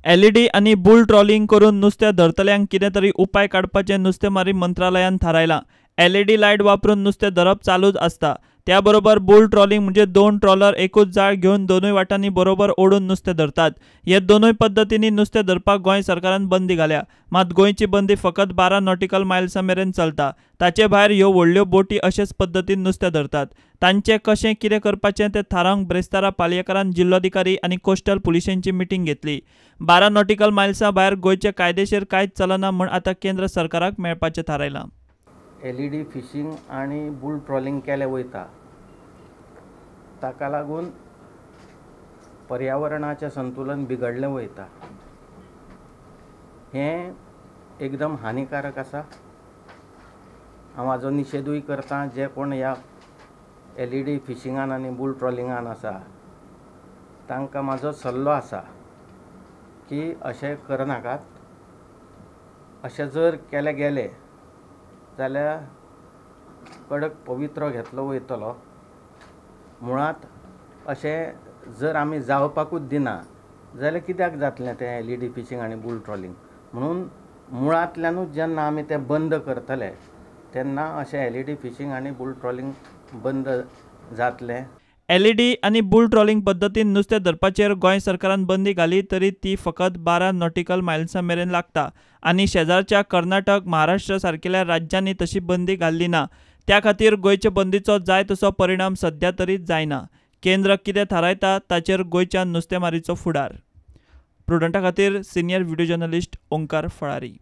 LED आनी bull trawling करून नुस्तें धरतल्यांक कितें तरी उपाय काडपाचें नुस्तेमारी मंत्रालयान थारायलां. एलईडी लायट वापरून नुस्तें धरप चालूच आसता. त्या बरोबर बुल ट्रॉलिंग म्हणजे दोन ट्रॉलर एकूच जाळ घेवन दोनूय वाटांनी बरोबर ओडून नुस्तें धरतात. हे दोनूय पद्दतींनी नुस्तें धरपाक गोंय सरकारान बंदी घाल्या. मात गोंयची बंदी फकत 12 नॉटिकल मायल्सां मेरेन चलता. ताचे भायर ह्यो व्हडल्यो बोटी अशेच पद्दतीन नुस्तें धरतात. तांचें कशें कितें करपाचें तें थारावंक ब्रेस्तारा पालयेकारान जिल्लोधिकारी आनी कोस्टल पुलिशेंची मिटींग घेतली. 12 नॉटिकल मायल्सां भायर गोंयचे कायदेशीर कांयच चलना म्हूण आतां केंद्र सरकाराक मेळपाचें थारायलां. एलईडी फिशींग आनी बुल ट्रॉलिंग केलें वयता ताका लागून पर्यावरणाचें संतुलन बिगडलें वयता. हें एकदम हानिकारक आसा. हांव हाजो निशेधूय करता. जे कोण ह्या एलईडी फिशिंगान आनी बुल ट्रॉलिंगान आसा तांकां म्हाजो सल्लो आसा की अशें करनाकात. अशें जर केलें गेलें जाल्यार कडक पवित्रो घेतलो वयतलो. मुळांत अशें जर आमी जावपाकूच दिना जाल्यार कित्याक जातलें तें एलईडी फिशींग आनी बुल ट्रॉलिंग. म्हणून मुळांतल्यानूच जेन्ना आमी तें बंद करतले तेन्ना अशें एलईडी फिशींग आनी बुल ट्रॉलिंग बंद जातलें. एलईडी आनी बुल ट्रॉलिंग पद्दतीन नुस्तें धरपाचेर गोंय सरकारान बंदी घाली तरी ती फकत 12 नॉटिकल मायल्सां मेरेन लागता आनी शेजारच्या कर्नाटक, महाराष्ट्र सारकेल्या राज्यांनी तशी बंदी घाल्ली ना. त्या खातीर गोंयचे बंदीचो जाय तसो परिणाम सध्या तरी जायना. केंद्र कितें थारायता ताचेर गोंयच्या नुस्तेमारीचो फुडार. प्रुडंटा खातीर senior video journalist Omkar Falari.